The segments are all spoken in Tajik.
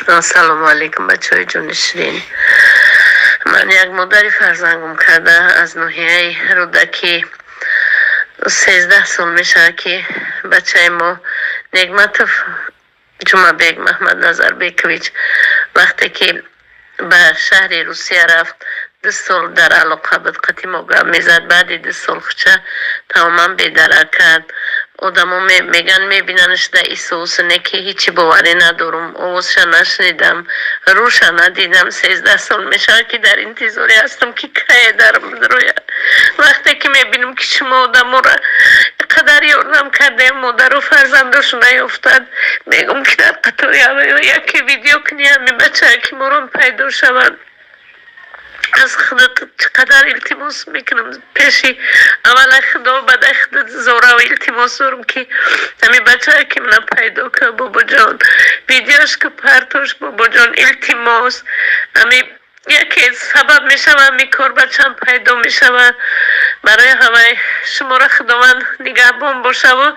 Ассалому алайкум, бачаҳои ҷони ширин. Ман як модари фарзанд гум карда аз ноҳияи Рӯдакӣ. 13 сол мешавад, ки бачаи мо, Негматов Ҷумабек Маҳмад Назарбекович, вақте ки ба шаҳри Русия рафт, 2 сол дар алоқа буд, қати мо гап мезад. Баъди 2 сол хуча тамоман бедарак кард. Одамо меган, мебинанаш да исоусу не, ки ҳичи боварӣ надорум. Овозша нашунидам, рӯша надидам. 13 сол мешавад, ки дар интизоре ҳастам, ки кае дар рӯя. Вақте ки мебинам, ки шумо одаморо қадар ёрдам кардаем, модару фарзандошу наёфтад, мегӯм, ки дар қатори аввал яке видео кунӣ, ҳамин бачаа ки морон пайдо шавад. Аз худат чӣ қадар илтимос мекунам, пеши аввала Худо, баъда худат зорав илтимос дорам, ки ҳамин бачаа ки мана пайдо кар, бобоҷон, видеош ки партош, бобоҷон, илтимос. Ҳами яке сабаб мешава, ҳами кор бачам пайдо мешава. Барои ҳамаи шуморо Худованд нигаҳбон бошаву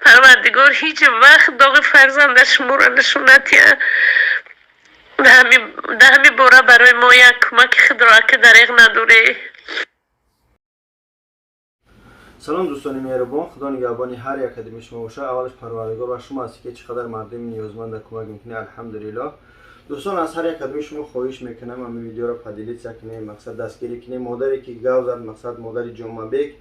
Парвардигор ҳеҷ вақт доғи фарзанда шуморо нишон натиҳад. Дар ҳамин бора барои мо як кӯмаки худро ака дареғ надорӣ. Салом, дӯстони меҳрубон, Худо нигаҳбони ҳар як кадоми шумо бошад. Аввалаш Парвардигор ва шумо ҳастед, ки чӣ қадар мардуми ниёзманда кӯмак мекунед, алҳамдулиллоҳ. Дӯстон, аз ҳар як кадоми шумо хоҳиш мекунам, ҳамин видеоро поделиться кунем, мақсад дастгирӣ кунем модаре ки гав зад, мақсад модари Ҷумъабек,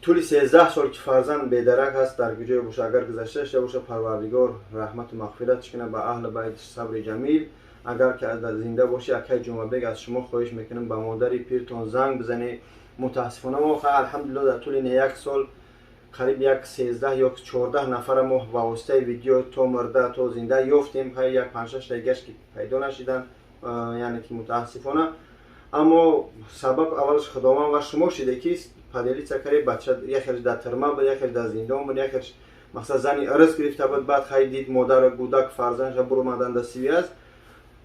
тӯли 13 сол ки фарзанд бедарак ҳаст, дар куҷое боша, агар гузашта дошта боша, Парвардигор раҳмату мағфиратш кунад, ба аҳли байт сабри ҷамил. Агар ки зинда бошӣ, акай Ҷумъабек, аз шумо хоҳиш мекунам, ба модари пиртон занг бизанед. Мутаассифона, мо, алҳамдулилло, дар тӯли не як сол қариб як 13 ё 14 нафара мо ба воситаи видео то мурда, то зинда ёфтем. Як панҷшаш дагаш ки пайдо нашиданд, яъне ки мутаассифона. Аммо сабаб аввалаш Худованд ва шумо шиде, ки поделиться карди. Бача яхелш дар тирма буд, яхелш дар зиндон буд, яхелш мақсад зани ырыз гирифта буд. Баъд хай дид, модару гудак фарзандша буромадан дар связь.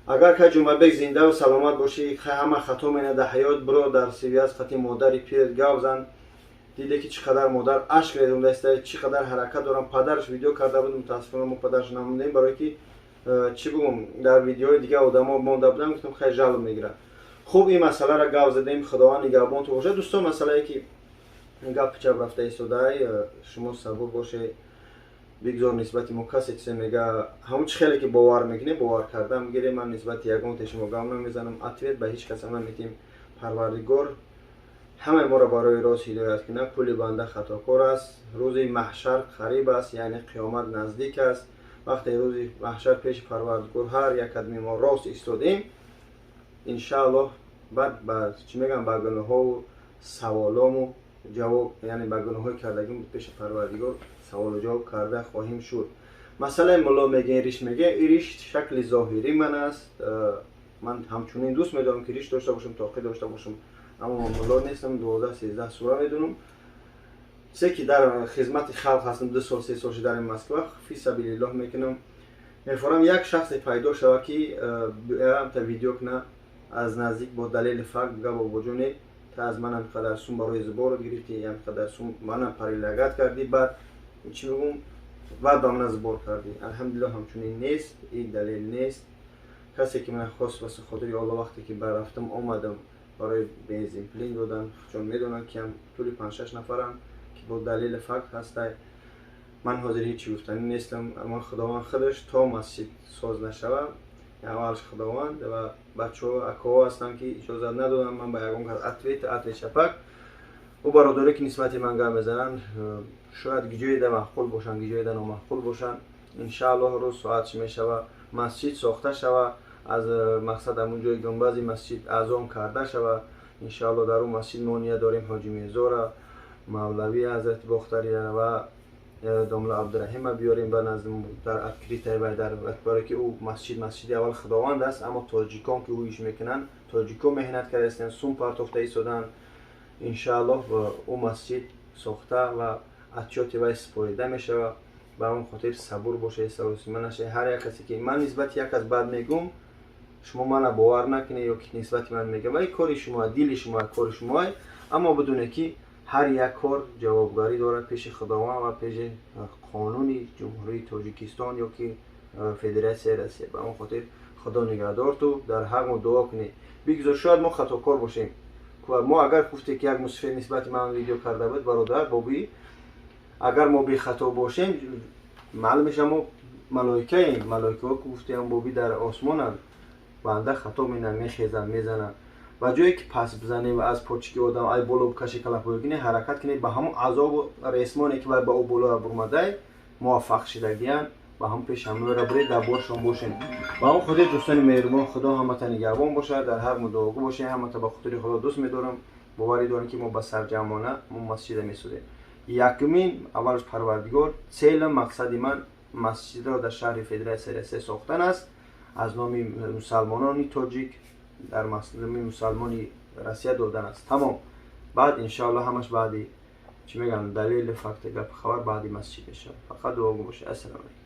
Агар ка Ҷумъабек зиндаву саломат бошӣ, ҳама хато мена дар ҳаёт, биро дар связь, қати модари пират гав зан. Диде, ки чӣ қадар модар ашк резондаиста, чӣ қадар ҳаракат дорам. Падараш видео карда буд, мутаассифона мо падараш намондем, барое ки чӣ бигӯм, дар видеои дигар одамо монда будам, гуфтам, хай жалоб мегирад. Хуб, ин масъаларо гав задем. Худованд нигаҳбонтон бошад. Дӯстон, масъалае ки гапи чап рафта истодаи, шумо сабур бошед. Бигзор нисбати мо касе чизе мега, ҳамон чӣ хеле ки бовар мекунем, бовар кардан бигирем. Ман нисбати ягонте шумо гап намезанам, ответ ба ҳеҷ касам наметим. Парвардигор ҳамаи моро барои рост ҳидоят кунад. Кулли банда хатокор аст. Рӯзи маҳшар қариб аст, яъне қиёмат наздик аст. Вақте рӯзи маҳшар пеши Парвардигор ҳар як кадми мо рост истодем, иншааллоҳ, баъд ба чӣ мегӯям, ба гуноҳову саволому ҷавоб, яъне ба гуноҳҳои кардагим пеши Парвардигор саволу ҷавоб карда хоҳем шуд. Масъалаи мулло мегӯен, риш мегӯен, ин риш шакли зоҳирӣ ман аст. Ман ҳамчунин дӯст медорам, ки риш дошта бошам, тоқӣ дошта бошам, аммо ман мулло нестам. 12-13 сура медонам. Чизе ки дар хизмати халқ ҳастам, 2 сол, 3 сол ши дар Москва фи сабилиллоҳ мекунам. Мефорам, як шахсе пайдо шава, ки та видео куна аз наздик, бо далели факт бига: «Бобоҷоне, та аз манам қадар сум барои сбор гирифтӣ, ям қадар сум манам предлагать кардӣ, баъд чӣ мегӯм, баъд ба мана сбор кардӣ». Алҳамдулиллоҳ, ҳамчунин нест, ин далел нест. Касе ки мана хост, васи хотири Алло, вақте ки барафтам омадам барои бензин плин додан, чун медонам, ки ам тӯли панҷшаш нафарам, ки бо далели факт ҳастай. Ман ҳозир ҳеҷ чӣ гуфтанӣ нестам, аммо Худованд худаш то масҷид соз нашава, аввалш Худованд ва бачаҳо, акоҳо ҳастанд, ки иҷозат надоданд ман ба ягон кас ответ шапак. Ӯ бародаре ки нисбати ман гап мезананд, шояд гиҷоеда маъқул бошанд, гиҷоеда номаъқул бошанд. Иншааллоҳ, рӯз соат чӣ мешава, масҷид сохта шава, аз мақсад ҳамун ҷои гунбази масҷид азон карда шава. Иншааллоҳ, дар ӯ масҷид мо ният дорем Ҳоҷи Мирзора, мавлавӣ ҳазрати Бохтария ва домла Абдураҳима биёрем ба назди дар открытый вай дар, барое ки ӯ масҷид масҷиди аввал Худованд аст. Аммо тоҷикон ки ӯ иш мекунанд, тоҷикон меҳнат карда, сум партофта истоданд. Иншааллоҳ, ӯ масҷид сохта ва отчёти вай супорида мешавад. Ба он хотир сабур бошед, саросима нашед. Ҳар як касе ки ман нисбати як кас бад мегӯм, шумо мана бовар накунед ё ки нисбати ман мегӯям, вай кори шумо, дили шумо, кори шумоа. Аммо бидонед, ки ҳар як кор ҷавобгарӣ дорад пеши Худованд ва пеши қонуни Ҷумҳурии Тоҷикистон ё ки Федератсияи Россия. Ба он хотир Худо нигаҳдор, ту дар ҳақ мо дуо кунӣ. Бигзор, шояд мо хатокор бошем. Мо агар гуфте, ки як мусофир нисбати ман видео карда буд, бародар Бобӣ, агар мо бехато бошем, маълум мешава, мо малоикаем. Малоикаҳо, гуфтем, Бобӣ, дар осмонанд. Банда хато менам, мехезам, мезанам. Ба ҷое ки пас бизанем ва аз почки одам ай боло бикаши, калафоӣ кунем, ҳаракат кунем, ба ҳамон азобу ресмоне, ки вай ба ӯ болоя бурмадай, муваффақ шидагиян, ба ҳамон пеш ҳамояра буред, дар боршон бошем. Ба ҳамон хотир, дӯстони меҳрубон, Худо ҳамата нигаҳбон бошад, дар ҳар мудоогӯ бошем. Ҳамата ба хотири Худо дӯст медорам. Боварӣ дорем, ки мо ба сарҷамъона мо масҷида месозем. Якумин, аввалш Парвардигор, целу мақсади ман масҷидро дар шаҳри Федератсияи Россия сохтан аст, аз номи мусалмонони тоҷик дар номи мусалмони Россия додан аст. Тамом. Баъд, иншоалло, ҳамаш баъди, чӣ мегӯям, далели, факти, гап, хабар баъди масҷид мешавад. Фақат дуогӯ бошед. Ассалому алайкум.